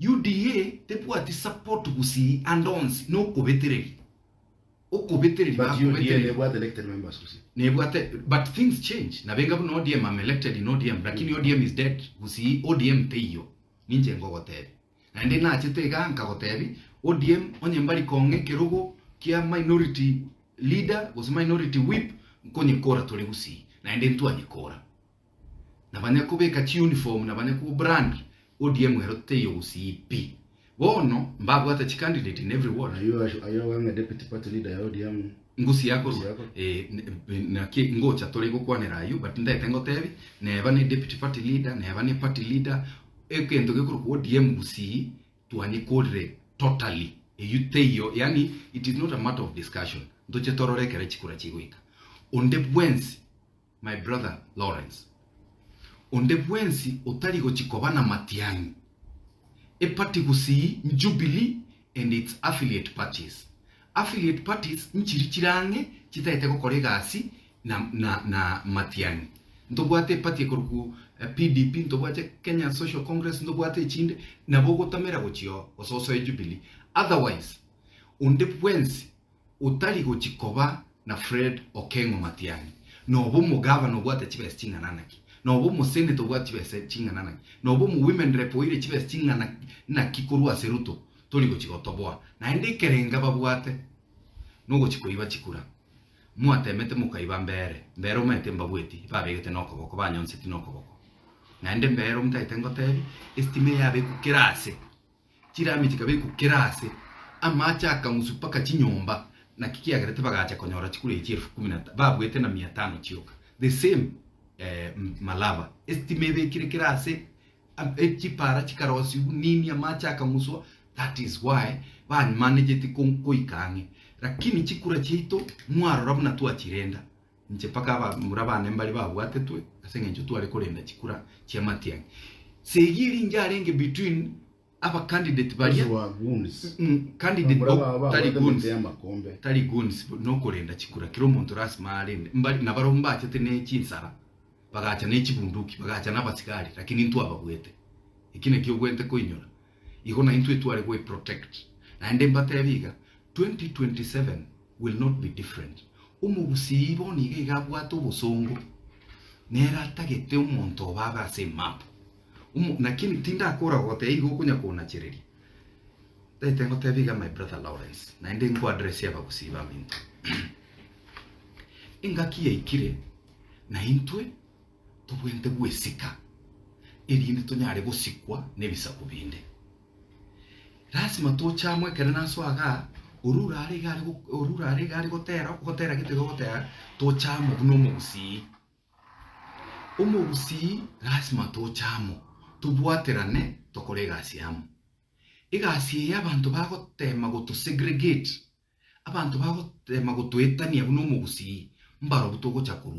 UDA tebwati support gusii ande onsi nokobetereria. Okobetereria But UDA bakobetereria. nebwate elected members gusii. Nebwate but things change nabenga buna ODM am elected in ODM lakini ODM is dead gusii ODM teiyo ninche ngogotebi. Naende nachete igaa nkagotebi ODM onye mbari kong'a ekerogo kia minority leader gose minority whip nkonyekora tore gusii naende ntwanyekora. Nabanya kobeka chiuniform nabanya ko brand ODM ero teiyo gusii pi. Bono mbabwate chicandidate in every ward. Ayio ayio ng'a deputy party leader ya ODM. Ngusi akorwa Ngusi akorwa. eh, naki ngocha tore gokwanera ayio but ndete ngotebi neba ne deputy party leader neba ne party leader egento gekorokwa ODM gusii twanyekorire totally eyio teiyo yaani it is not a matter of discussion ntoche torore ekere chikura chigoika onde bwensi My brother Lawrence, onde bwensi otari gochi koba na matiang'i, eparty gusii nJubilee and its affiliate parties. Affiliate parties nchiri chire ang'e chitaete gokora egasi na na na matiang'i. Ntobwate eparty ekorokwa PDP, ntobwate Kenya Social Congress, ntobwate echinde, nabo ogotamera gochia oo gose osoe Jubilee. Otherwise, onde bwensi otari gochi koba na Fred Okengo Matiang'i, noba omogavana obwate chibesa ching'ana naki, noba omoseneta obwate chibesa ching'ana naki, noba omowomen rep oire chibesa ching'ana naki korwa ase Ruto, tori gochi gotoboa. Naende ekerenga babwate nogochi koiba chikura. Mwatemete mokaiba mbere, mbere omanyete mbabweti, babegete nokoboko, banyonseti nokoboko. Naende mbere omtaete ngotebi, estima eyabekwa kera ase. Chirami chikabekwa kera aase, amaache akang'uswa mpaka chinyomba, naki kiagerete bagacha konyora chikura echi elfu kumi na babuete na mia tano chioka. The same eh, Malava, esitima ebekire kera ase, chipara chikarosiwu nini amache akang'uswa, that is why bamanegeti koika ang'e. Lakini chikura chiaito mwarora buna twachirenda, inche mpaka abamura bane mbare babwatetwe ase eng'encho tware korenda chikura chia Matiang'i. Segi eri inche arenge between aba candidate baria Those were goons. Candidate Bamura ba- tari babwate goons. emete y'amakombe. Tari goons nokorenda chikura kera omonto lasima arende mbari nabarobwo mbachete ne chinsara bagacha ne chibunduki bagacha na abasigari lakini ntwababwete eki nakio obwente koinyora igo naintwe tware gwe protect naende mbatebi iga 2027 will not be different omogusii bono iga iga abwate obosongo nere atagete omonto obo abe ase emap omo lakini tindakora gogotebia igo okonya konachereria Taete ngotebie iga my brother Lawrence, naende nko address abagusii baminto. Engaki yaikire naintwe tobwente gwesika erinde tonyare gosikwa nebisaku binde. Lasima toche amo ekere nasoa igaa, orure are iga are orure are iga are gotera ogotera gete iga ogotera, toche amo buna omogusii. Omogusii lasima toche amo, tobwaterane tokore egasi amo. Egasi eye abanto bagotema goto segregate, abanto bagotema gotoetania buna omogusii, mbarobwo togocha korusia.